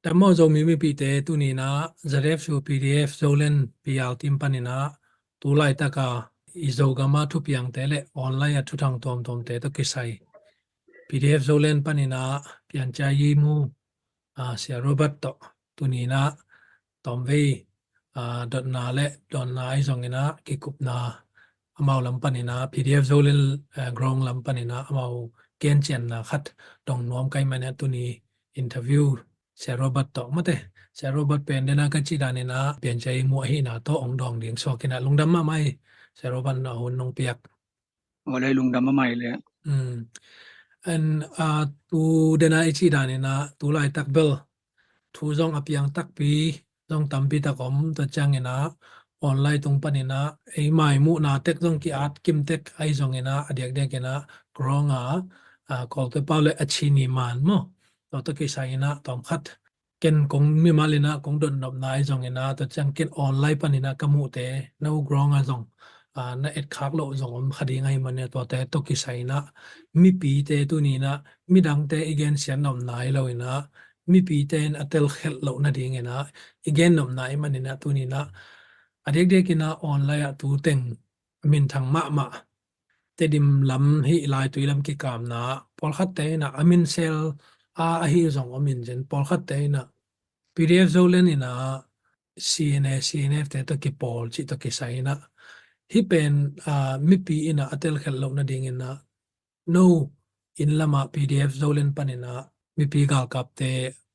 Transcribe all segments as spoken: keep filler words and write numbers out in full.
Dam maw Zomi mipite, tuni in ah Z F U P D F Zoland P R team panin ah tu laitaka i Zogama thupiangte le online a thuthang tuamtuamte tawh kisai P D F Zoland panin ah pianciai mu, ah, Sia Robert tawh tuni in ah tawmvei, ah, dotna le dawnna ahi zongin ah kikupna amau lam panin ah P D F Zoland, eh, ground lam panin ah amau gencianna khat dong nuam ka hih manin ah tuni interview Sia Robert tawh mate. Sia Robert pen dena ka cih danin ah pianciai mu ahihna tawh hong dawng ding suak in ah lungdam mahmah ei Sia Robert na hun nong piak. Aw le lungdam mahmah ei le. Mm. And, ah, tu dena i cih danin ah tu laitak bel thu zong a piang takpi zong tampi tak om, tua ciangin ah online tung panin ah ei maimuhna tek zong ki-at kim tek ahi zongin ah a diakdiakin ah ground a, ah, Kawlte pau le a Chin i man maw, tua tawh kisai in ah tawmkhat ken kong mimal in ah kong dotnopna ahi zongin ah tua ciang ken online panin ah ka muhte na uh ground a zong, ah, na etkhak loh zong om kha ding ahih manin ah tuate tawh kisai in ah mipite tuni in ah midangte i gensiat nopna hi lo in ah mipite in a telkhelh loh nadingin ah i gen nopna ahih manin ah tuni in ah a diakdiakin ah online ah tu teng a minthang mahmah Tedim lam hih Laitui lam kikapna pawlkhatte in ah a min sel a ahi zong om in zen pawlkhatte in ah P D F Zoland in ah C N A, C N F te tawh kipawl cih tawh kisai in ah hih pen, ah, mipi in ah a telkhelh loh nadingin ah no inn lamah P D F Zoland panin ah mipi galkapte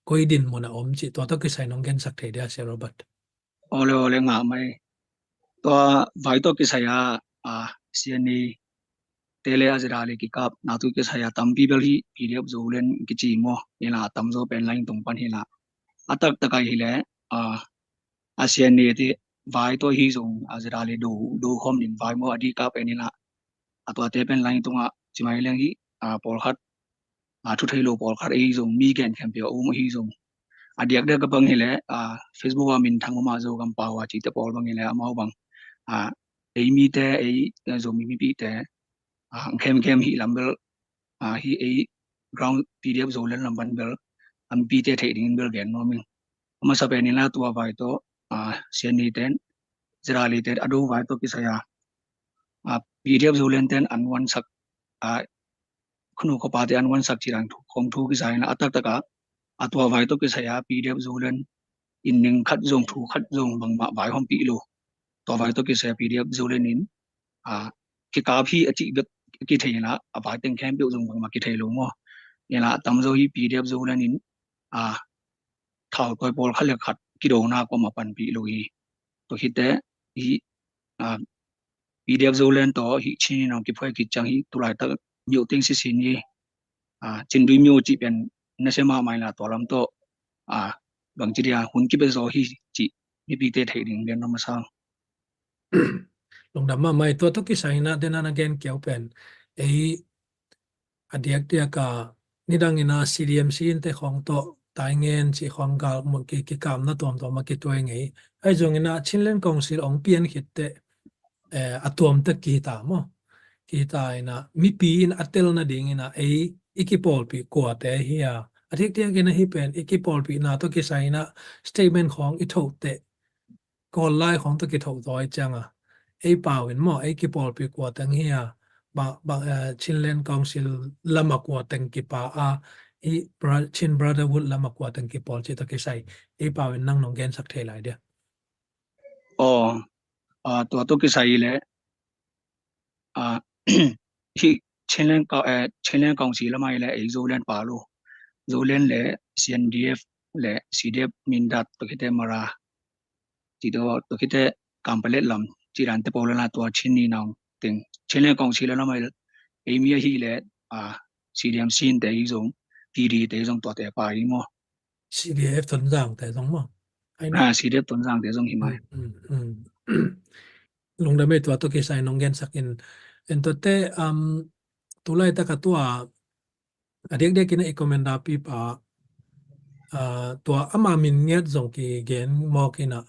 koi dinmun a om cih tua tawh kisai nong gensak thei dia Sia Robert? Aw le aw le ngah mai. Tua vai tawh kisai a, a, C N A te le a Z R le kikapna tawh kisai a tampi bel hih P D F Zoland kici maw. Hi la a tamzaw pen line tung pan hi la. A taktak a hi le, a, a C N A te vai tawh hi zong a Z R le do, do khawm ding vai maw a dikap en hi la. A tuate pen line tungah ci mai leng hih, a, pawlkhat, a, thu thei lo pawlkhat ahi zong mi gen khempeuh a um ahi zong a diakdiak a bang hi le, a, Facebook a minthang mahmah Zogam pau a cite pawl bang hi le amau bang, a, ei mite, ei, a, Zomi mipite, a, khemkhem hih lam bel, a, hih ei ground P D F Zoland lam pan bel a mipite theih dingin bel gen nuam ing. A masa pen in la tua vai tawh, a, C N A ten, Z R le ten a do vai tawh kisai a, a, P D F Zoland ten an wansak, a, khunu khuapate an wansak cih dan thu, khong thu kisai in la a taktak a, a tua vai tawh kisai a P D F Zoland in ning khat zong thu khat zong bangmah vai hong pih lo. Tua vai tawh kisai a P D F Zoland in, a, kikap hi a cih bek kithei in la a vai teng khempeuh zong bangmah kithei lo maw. In la a tamzaw hi P D F Zoland in, a, thau tawi pawlkhat le khat kidona kuamah panpih lo hi. Tua khit teh hih, a, P D F Zoland tawh hih Chin in hong kiphuai khit ciang hih tu laitak myo teng sisin hi. A, Cindui myo cih pen nasia mahmah in la tua lam tawh, a, bangci dia hun kipia zaw hi cih mipite theih ding lian lo masa. Lungdam mahmah ei. Tua tawh kisai in la dena na gen kiau pen ei a diakdiak a nidang in la C D M C in te khong tawh Taingen cih khong galmut ki, kikapna tuamtuam a kituai ngei. Ahi zongin la Chinland Council hong pian khit teh, eh, a tuam tek kihita maw? Kihita in la mipi in a tel nadingin la ei i kipawlpih kuate hi a, a diakdiak in la hih pen i kipawlpihna tawh kisai in la statement khong i thoh teh Kawl lai khong tawh kithoh zaw hi ciang a, ei pau in maw, ei kipawlpih kua teng hi a, ba, ba, eh, Chinland Council lam a kua teng kipa a, i bra-, Chin Brotherhood lam a kua teng kipawl cih tawh kisai ei pau in nang nong gensak thei lai dia? Aw, a, tua tawh kisai le, a, hih Chinland Cou-, eh, Chinland Council lam a hi le ei Zoland pa lo. Zoland le C N D F le C D F Mindat, tua khit teh Mara, cih tua, tua khit teh Kanpetlet lam cih dan te pawl la tua Chin ni nang teng Chinland Council lam a hi le ei mi ahi le, a, C D M C in te hi zong, T D te hi zong tuate pa hi maw. C D F Tonzang te zong maw? Ai na. Ah, C D F Tonzang te zong hi mai. Mm, mm, mm. Lungdam ei tua tawh kisai nong gensak in. En tua teh, um, tu laitak a tua, a diakdiak in la i commander pi pa, ah, tua ama min ngiat zong kigen mawk in la,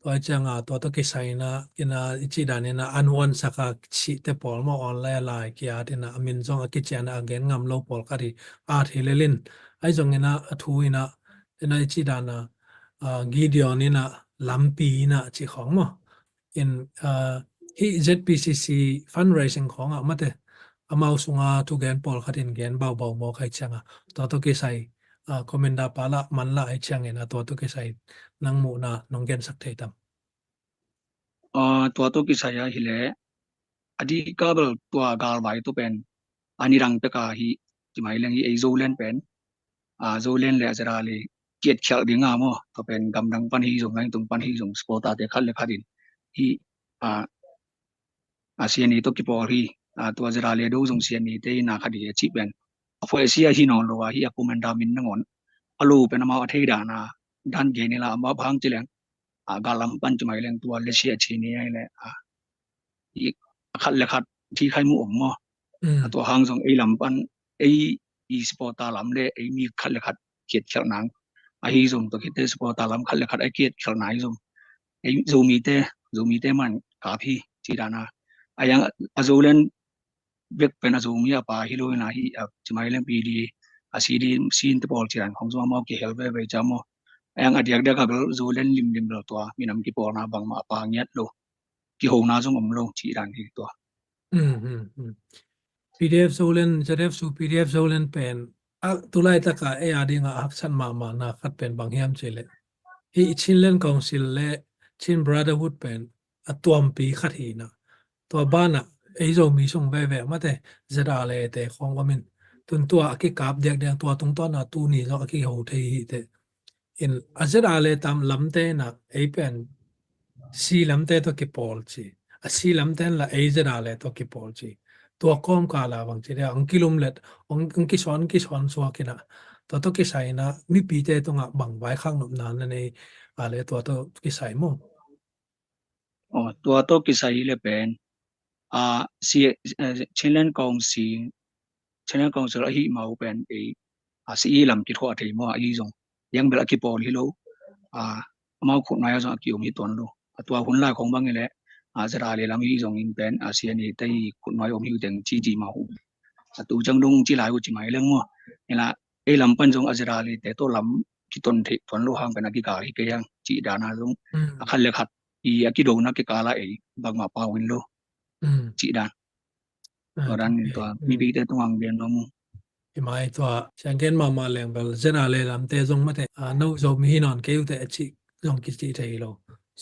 tua ciang a tua tawh kisai in la, in la i cih dan in la an wansak a cihte pawl maw online a lai ki-at in la a min zong a kician a gen ngam lo pawlkhat hi, at hi lel in. Ahi zongin la a thu in la Ina i ci dana, ah, Gideon ina lampi ina ci khong maw. In, ah, hi Z P C C fundraising khong ah mate. Amau sunga thugen pawl khat in gen baubau maw kai cianga. Tua to kisai, ah, commander pala manla ai ciangin a tua to kisai nang muhna nong gen sak thei tam. Ah, tua to kisai a hi le, a di kabel tua galvai to pen, a nidang peka hi, ci mai leng hi ei Zoland pen, ah, Zoland le a zera le kiat khial ding a maw, tua pen gamdang pan hi zong, lain tung pan hi zong, supporter te khat le khat in hi, ah, a siani to kipawl hi, ah, tua zera le do zong siani te ina khat hi a ci pen. A phuaisia hi nawn lo a hi a commander min nangon. A lo pen amau a thei dana, dan gen ila amau bang ci leng. A galam pan ci mai leng tua le sia ci ni ai le, a, i khat le khat thi khai mu om maw. A tua hang zong ei lam pan ei i supporter lam le ei mi khat le khat kiat khial nang. A hi zong tua kite supporter lam khat le khat ai kiat khial nai zong. Ei Zomi te, Zomi te man kap hi ci dana. A yang a Zoland bek pen a Zomi a pa hi lo ina hi a ci mai leng P D, a C D, sin te pawl cian khong zong amau kihel veve ca maw. A yang a diak diak a bel Zoland limlim bel tua minam kipawlna bangmah a pa ngiat lo. Kihona zong om lo ci dan hi tua. P D F Zoland, Z F Su P D F Zoland pen a tulai taka ei a dinga a haksat mahmahna khat pen bang hiam ci le. Hi Chinland Council le Chin Brotherhood pen a tuampi khat hi na. Tua bana ei Zomi sung veve mate Z R A te khong omin. Tun tua a kikap diak diak tua tungtawna tuni zong a kiho thei hi te. In a Z R A le tam lamte na ei pen C lamte to kipawl ci. A C lamte la ei Z R A le to kipawl ci. Tua kawm kala bang ci dia ang kilum let ang kison kison suak ina. Tua to kisai na mipi te tunga bang vai khang nop na na nei a le tua to kisai mo. Tua to kisai le pen a si Chinland Council Chinland Council a hi mau pen ei a si i lam kithuah thei maw a i zong yang bel a kipawl hi lo. A mau khut nai a zong a kium hi tuan lo. A tua hun lai khong bang i le a Z R A le lam i zong in pen a siani te i khut nai om hi teng ci ci mau. A tu cang dung ci lai u ci mai leng maw. Ila ei lam pan zong a Z R A le te to lam kiton thei tuan lo hang pen a kikal hi ke yang ci dana zong a khat le khat i a kidona kikala ei bangma pau in lo ci dan. Tua dan tua mipite tungang gen lo mu. I mai tua sianggen mahmah leng bel Z R A le lamte zong mate a no Zomi hi nawn kei ute a ci zong kici thei lo.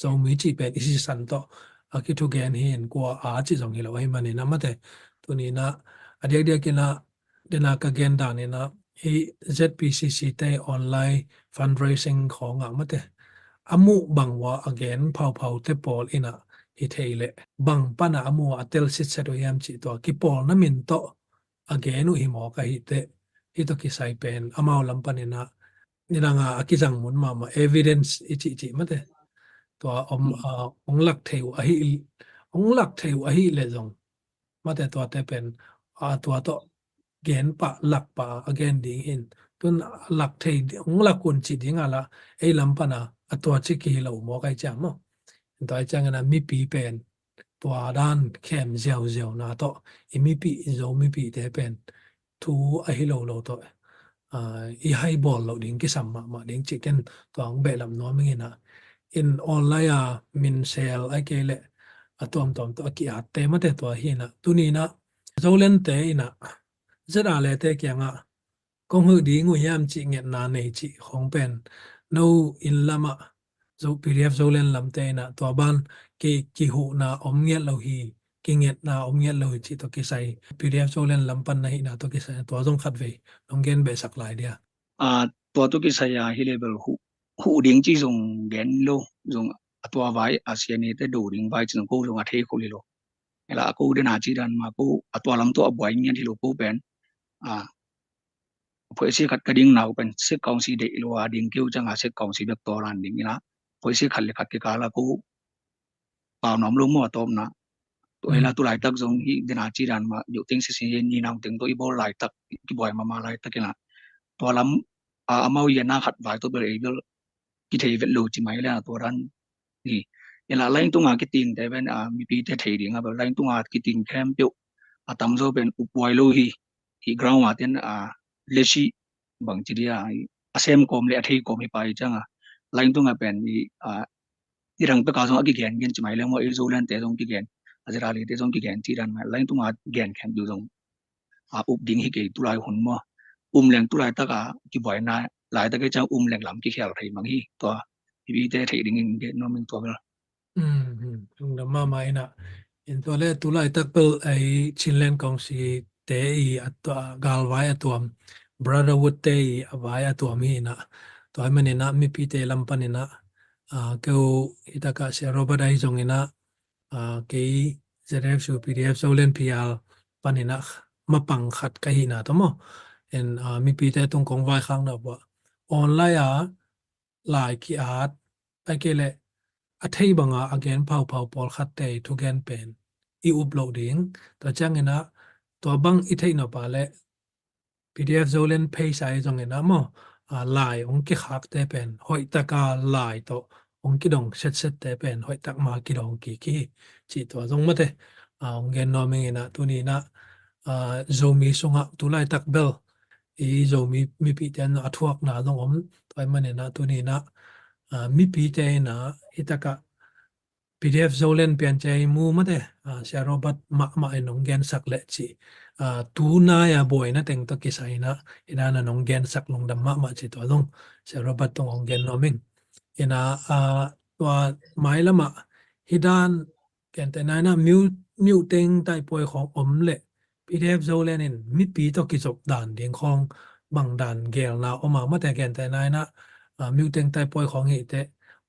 Zomi ci pen i sisan tawh a kithugen hi in kua a ci zong hi lo ahi manin a mate. Tunina a diakdiak ina dena ka gen dan ina hi Z P C C te online fundraising khawngah mate a muh bang ua a gen phauphau te pawl ina hi thei le bang pana a muh a tel sitset uh hiam cih tua kipawlna min tawh a gen uh hi mawk ahi teh. Hi tawh kisai pen amau lam panina nidanga a kizang mun mahmah evidence i cihcih mate tua om ong lak thei uh ahi ong lak thei uh ahi le zong mate tuate pen a tua tawh gen pah lak pah a gen ding hin tun lak thei ong lak un cih ding a la ei lam pana a tua cih kihi lo mawk ai ciang maw. Tua ai ciangin a mipi pen tua dan khem ziauziau na tawh i mipi i Zo mipi te pen thu ahi lo lo tawh i hai bawl loh ding kisam mahmah ding cih ken tua hong behlap nuam ing ina in online a min sel ai kei leh a tuamtuam tawh a ki-at te mate tua hi ina tuni ina Zoland te ina Z R A le te kiangah kong huh ding uh hiam cih ngetna nei cih khong pen no inn lamah Zo P D F Zoland lamte ina tua ban ki kihuhna om ngiat lo hi kingetna om ngiat lo hi cih tawh kisai P D F Zoland lam pan na hihna tawh kisai tua zong khat vei nong gen behsak lai dia. Tua tawh kisai a hi level huh ding cih zong gen lo zong a tua vai a siani te do ding vai cih zong ko zong a thei kho hi lo. Ela a ko dena cih dan ma ko a tua lam tawh a buai ngiat hi lo ko pen a phuaisi khat ka ding nau pen sek kaung si deih lo a ding keu canga sek kaung si bek taw lan ding ina phuaisi khat le khat kikala ko pau nuam lo maw a tawpna. Tua ila tu laitak zong hi dena ci dan ma yoh teng sisi hi ni nau teng tawh i bawl laitak kibuai mama laitak ina tua lam a amau i a na khat vai tawh bel ei bel kithei vet lo ci mai le a tua dan hi. Ila lain tunga kiting te pen a mipi te thei ding a bel lain tunga kiting khempeuh a tamzaw pen upbuai lo hi. Hi ground a ten a lesi bang ci dia a sem kawm le a thei kawm hi pai cianga, lain tunga pen i, a, i dang peka zong a kigen gen ci mai le maw, i Zoland te zong kigen, a Zerali te zong kigen ci dan mai, lain tunga gen khen du zong a up ding hi kei tulai hun maw. Um leng tulai taka kibuaina laitak i ciang um leng lam kikhel thei mang hi tua. Hi te thei dingin gen nuam ing tua bel. Lungdam mahmah ina. In tua le tulai tak bel ei Chinland Council te i a galvai a tuam, Brotherhood te i a vai a tuam hi ina. Tua hi man ina mipi te lam pan ina, a, keu i taka Sia Robert ai zong ina, a, kei Z F U P D F Zoland P R pan ina mapang khat ka hi na ta maw. In, a, mipi te tung kong vai khang na bua online a lai ki at ai ke le a thei banga a gen phauphau pawlkhat te i thugen pen i up lo ding. Tua ciang ina tua bang i theih nop a le P D F Zoland page ai zong ina maw, a, lai ong kikhak te pen hoih taka lai tawh ong kidong setset te pen hoih tak ma kidong kiki ci tua zong mate, a, ong gen nuam ing ina tuni ina, a, Zomi sunga tulai tak bel i Zomi mipi te a thuakna zong om tua i man ina tuni ina, a, mipi te ina i taka P D F Zoland pian cei mu mate, a, Sia Robert mahmah in ong gensak le ci, a, tunai a buaina teng tawh kisai ina i dan a nong gensak lungdam mahmah ci tua zong Sia Robert tung ong gen nuam ing. Ina, a, tua mai lama hi dan kente naina miu, miu teng taipuai khong om le P D F Zoland in mipi tawh kizop dan ding khong bang dan gelna om a mate kente naina, a, miu teng taipuai khong hi te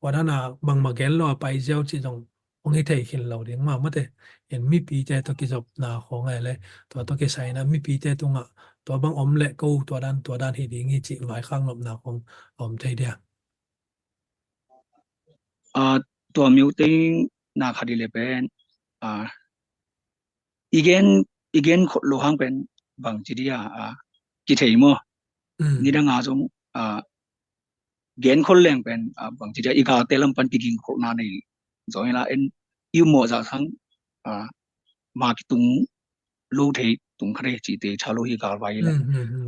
wadana bangma gel lo a pai ziau ci zong ong hi thei khin lo ding ma mate. In mipi te tawh kizopna khong ai le tua tawh kisai ina mipi te tunga tua bang om le ko tua dan tua dan hi ding hi ci vai khang nopna khong om thei dia. A, tua miu teng na khat i le pen, a, i gen, i gen khol lo hang pen bang ci dia, a, kithei maw. Nidang a zong, a, gen khol leng pen, a, bang ci dia i galte lam pan kiging kholna nei zong ila en i mawh za sang, a, ma kitung lo thei tung kha thei ci te cha lo hi galvai le.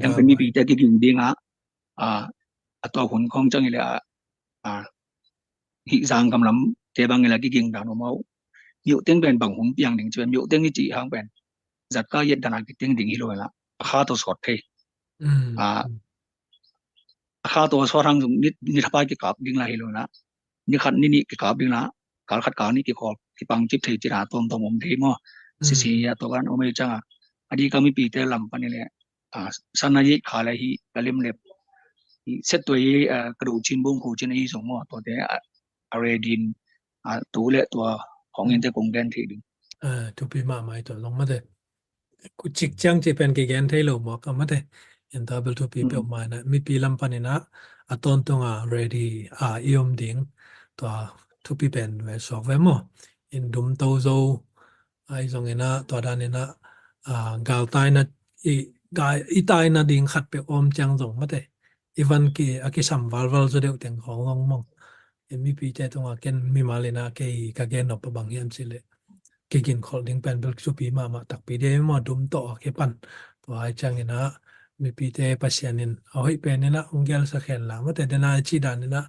Yang pen mipi te kiging dinga, a, a tua hun khong ciang i le a, a, hih zang gam lam te bang i la kiging dan om au. Miu teng pen bang hun piang ding ci pen miu teng i ci hang pen zat ka yet dan a kiteng ding hi lo i la a kha tawh sawt thei. A, a kha tawh sawt hang zong ni, ni thapai kikap ding la hi lo i la ni khat ni nih kikap ding la kal khat kal nih kikhawl kipang cip thei ci dan a tawmtawm om thei maw. Sisi a tawh kan om ei cianga a di ka mipi te lam pan i le, a, sana yei kha le hi ka lim lep hi set tua hi, a, ka do chin bung ko chin hi zong maw tua te, a, a redin, a, tu le tua khong in te kong gen thei ding. A, thupi mahmah i tua zong mate. Ku cik ciang ci pen kigen thei lo maw ka mate. In tua bel thupi peuh mai na mipi lam pan ina a tawntung a ready a i om ding tua thupi pen ve suak ve maw. In dum to zo ai zong ina tua dan ina, a, gal taina i, gal i taina ding khat peuh om ciang zong mate. I van ki a kisam valval zo deuh teng khong zong maw. Mipi te tunga ken mimal ina kei ka gen nop a bang hiam ci le kigin kholh ding pen bel thupi mahmah takpi dia i maw dum tawh a kipan. Tua ai ciang ina mipi te Pasian in a hoih pen ina ong gelsa khen la mate dena ci dan ina,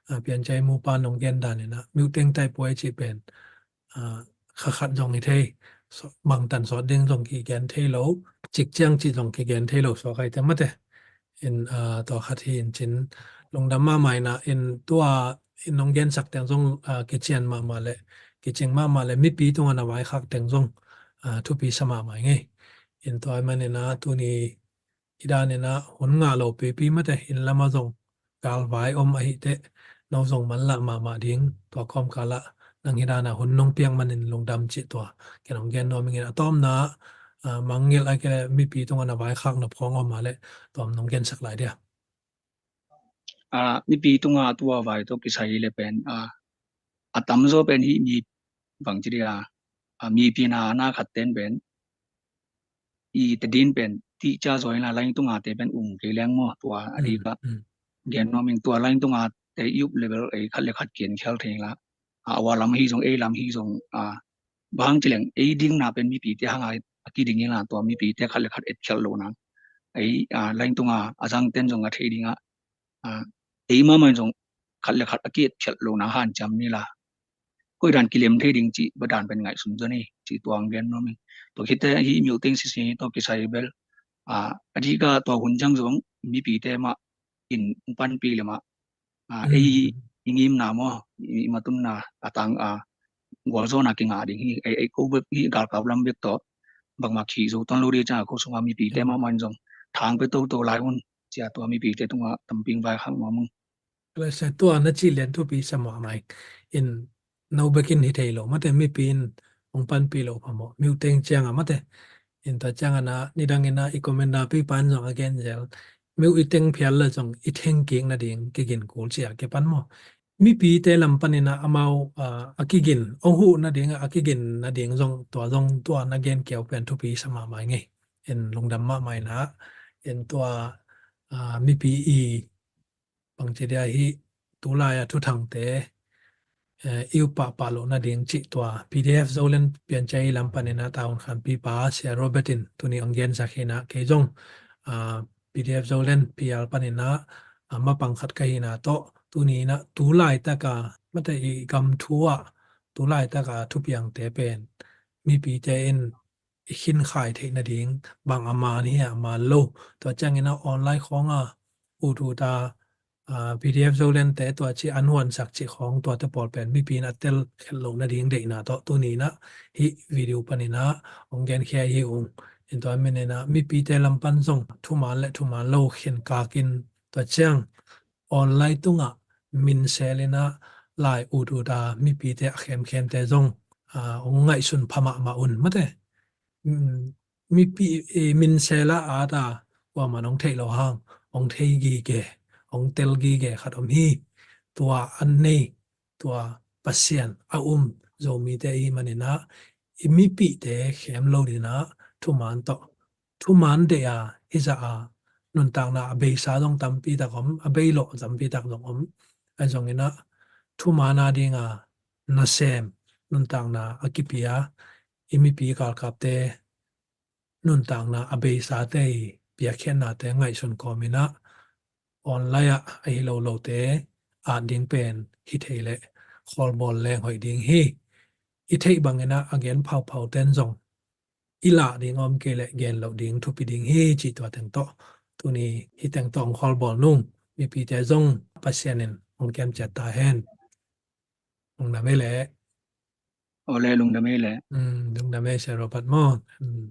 a, piancai mu pan ong gen dan ina miuteng taipuai ci pen, a, kha khat zong hi thei, bangtan sawt ding zong kigen thei lo, cik ciang ci zong kigen thei lo suak ai te mate. In, a, tua khat hi in cin lungdam mahmah ina in tua in nong gensak teng zong, a, kician mahmah le kicing mahmah le mipi tunga na vaikhak teng zong, a, thupi sa mahmah ngei. In tua ai man ina tuni i dan ina hun ngah lo pipi mate in lama zong galvai om ahi te no zong manlah mahmah ding tua kawmkala nang hi dana hun nong piak manin lungdam cih tua ken ong gen nuam ingin a tawmna, a, mangngilh a ke mipi tunga na vaikhak nop khong om a le tua om nong gensak lai dia. A, mipi tunga tua vai tawh kisai le pen, a, a tamzaw pen hi mi bang ci dia, a, mipi na na khat ten pen i te din pen ti ca zaw ina lain tunga te pen um kei leng maw tua a di ka gen nuam ing tua lain tunga te i up level ei khat le khat kian khial thei la. A, a wa lam hi zong ei lam hi zong, a, bang ci leng ei ding na pen mipi te hanga a kiding ina tua mipi te khat le khat et khial lo na. Ei, a, lain tunga a zang ten zong a thei dinga a, ei mahmah in zong khat le khat a ki-et phiat lohna hanciam ni la, koi dan kilem thei ding cih bang dan pen ngaihsun zaw ni cih tua hong gen nuam ing. Tua khit teh hih Myote-ing sisi tawh kisai bel, a, a dik a tua hun ciang zong mipite mah in hong panpih leh mah, a, ei i ngimna maw, i, i matunna a tang a gualzawhna kingah ding hi. Ei, ei ko bek hi, galkap lam bek tawh bangmah khih zo tuan lo ding ciang a ko sungah mipite mahmah in zong thang pia toto lai un ci-a tua mipite tungah tampi hong vaikhak nuam ung. Tua na cih lian thupi sa mahmah ing. In no bek in hi thei lo, mate, mipi in hong panpih loh phamawh. Myote-ing ciang a, mate. In tua ciang a na, nidang in a i comment-a pipa in zong a gen zel. Myo i teng phial le zong i theng kik nading kigin kul ci-a kipan maw. Mipite lam panin a amau, a, a kigin, hong huh nading a, a kigin nading zong tua zong tua na gen kiau pen thupi sa mahmah ing ei. In lungdam mahmah in a, in tua, a, mipi i bangci dia hih tulai a thuthangte, eh, i up pahpah loh nading cih tua P D F Zoland piancil lam panin a tavuan khanpipa Sia Robert in tuni hong gensak hi in a, kei zong, ah, P D F Zoland P R panin a, ah, mapang khat ka hi in a tawh tuni in a tulaitak a, mate, i gam thu ah tulaitak a thupiangte pen mipite in i khinkhai theih nading bang a man hi a man lo. Tua ciangin a online khawng a ut ut a, a, P D F Zoland te tua ci an huansak cih khawng tuate pawl pen mipi in a tel khelh loh nading deihna tawh tuni in a hih video panin a hong genkhia hi ung. In tua manin a mipite lam pan zong thuman le thuman lo khenkak in tua ciang online tungah minsel in a lai ut ut a mipite a khemkhemte zong, a, hong ngaihsun pha mahmah un, mate. Mm, mipi, eh, minsel a at a kuamah in hong theih loh hang hong thei gige, hong tel gige khat om hi. Tua an nei, tua Pasian a um Zomite i hih manin a i mipihte khem lo ding in a thuman tawh, thuman deih a hizah a nuntakna a beisa zong tampi tak om, a bei lawh tampi tak zong om. Ahi zongin a thuman a ding a nasem nuntakna a kipia i mipi galkapte nuntakna a beisate i piakkhiatnate ngaihsun kawmin a online ah ahi lo lote at ding pen hi thei leh khawlbawl leng hoih ding hi. I theih bangin a a gen phauphau ten zong i lah ding om kei leh gen loh ding thupi ding hi cih tua teng tawh tuni hih teng tawh hong khawlbawl nung. Mipite zong Pasian in hong kem ciat ta hen. Lungdam ei leh. Aw le, lungdam ei leh. Mm, lungdam ei, Sia Robert maw. Mm.